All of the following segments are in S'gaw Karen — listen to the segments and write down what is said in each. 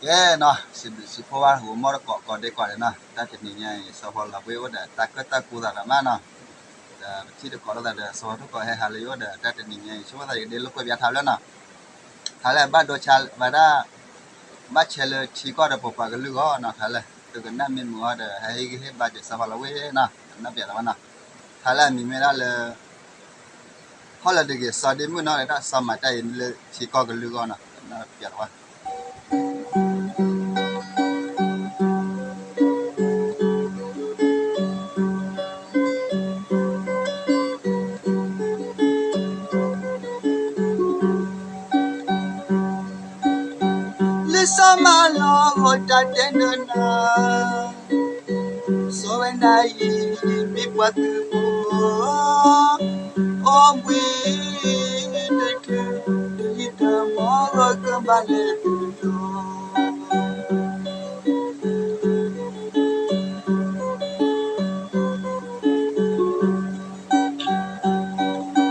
ကဲနီၤ, စံးဘျုးစံးဖှိၣ်ဘၣ် ဂီၤမီၢ်တကိးကိးဒဲးကိးဒဲးနီၤ, တၢ်တနံၤညါအံၤ စီၤပီလူးဝ့ၢ်အိၣ်ဒီးတၢ်ကၢၣ်တၢ်ကူသးတမးနီၤ, ဒီးပထံၣ်တကိးလိာ်သးဒီး စီၤပီလူးတကိးဟဲဟးလၢယအိၣ်ဒီး တၢ်တနံၤညါအံၤ ဆိကမိၣ်သးယကဒ့လိာ်ကွဲးပျးထါလၢနီၤ, ထါလၢဘၣ်ဒိဆါဝဲဒၣ် ဘၣ်ဆဲးလၢထံကီၢ်ဒီးပပှၤကလုာ်ဂီၢ်နီၤ, ထါလၢ သုကနၣ်မ့ၢ်မုာ်အီၤဒီး ဟဲဟ့ၣ်ဂံၢ်ဟ့ၣ်ဘါစၢၤစီၤပီလူးဝ့ၢ်နီၤ, ကနၣ်ပျးလီၤဘၣ်နီၤ, ထါလၢအမံၤမ့ၢ်ဒၣ်လၢ ဟီၣ်လၢဒဂ့ၤ စီၤဒ့မုၣ်နီၤ, ဒီးတၢ်စီၤမၤတၢ်အံၤလၢထံကီၢ်ကလုာ်ဂီၢ်နီၤ, ကနၣ်ပျးလီၤဘၣ် လၢစီၤမၤလီၤဂီၤတၢ်တဲနၢၤနၤ, စီၤဝဲနၤအံၤ မ့ၢ်ပှၤသုးဖိ, အိၣ်ဘှံးတချုး တယံာ်တမီၢ်ဂီၤကဘၣ်လဲၤသုးကျိၤ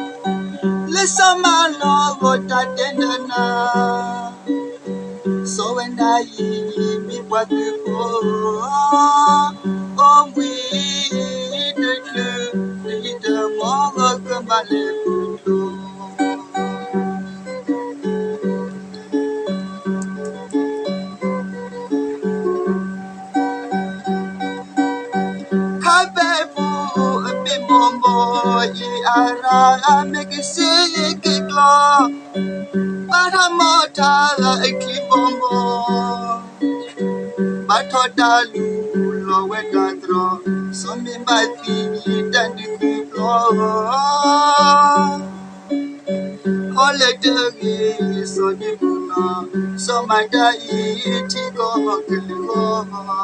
လၢစီၤမၤလီၤဂီၤတၢ်တဲနၢၤနၤ, စီၤဝဲနၤအံၤ မ့ၢ်ပှၤသုးဖိ, အိၣ်ဘှံးတချုး တယံာ်တမီၢ်ဂီၤကဘၣ်လဲၤသုးကျိၤ ခါပဲာ်ဖိအဘ့ၣ်ဘီဘီ, အ့ၣ်အရၤ မ့ၢ်ကစ့က့ၤကျီ, ဘၣ်ထီၣ်မီထါအချံဘီဘီ, ဘၣ်ထီၣ်တၢ်လူၤလီၤဝဲတၢ်တြီ, စီၤမ့ၢ်ဘၣ်သံတၢ်ဒုးသုးပျီ ဟီၣ်လၢတဂ့ၤ စီၤဒ့မုၣ်နီၤ, စီၤမၤတၢ်အံၤထံကီၢ်ကလုာ်ဂီၢ်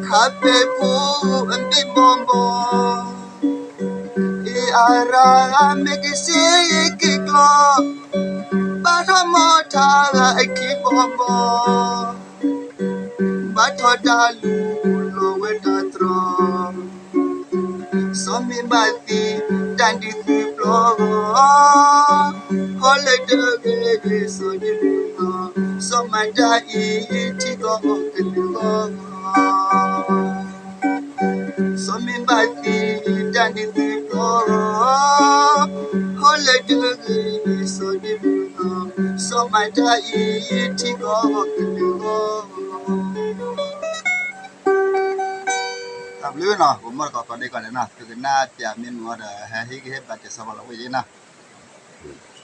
ခါပဲာ်ဖိအဘ့ၣ်ဘီဘီ, အ့ၣ်အရၤ မ့ၢ်ကစ့က့ၤကျီ, ဘၣ်ထီၣ်မီထါအချံဘီဘီ, ဘၣ်ထီၣ်တၢ်လူၤလီၤဝဲတၢ်တြီ, စီၤမ့ၢ်ဘၣ်သံတၢ်ဒုးသုးပျီ, ဟီၣ်လၢတဂ့ၤ စီၤဒ့မုၣ်နီၤ, စီၤမၤတၢ်အံၤထံကီၢ်ကလုာ်ဂီၢ် စီၤမ့ၢ်ဘၣ်သံတၢ်ဒုးသုးပျီ, ဟီၣ်လၢတဂ့ၤ စီၤဒ့မုၣ်နီၤ, စီၤမၤတၢ်အံၤထံကီၢ်ကလုာ်ဂီၢ် တၢ်ဘျုးနီၤ, ဂီၤမီၢ်တကိးကိးဒဲးကိးဒဲးနီၤ, သုကနၣ်ပျးမ့ၢ်မုာ်အီၤဒီး ဟဲဟ့ၣ်ဂံၢ်ဟ့ၣ်ဘါစၢၤစီၤပီလူးဝ့ၢ်နီၤ.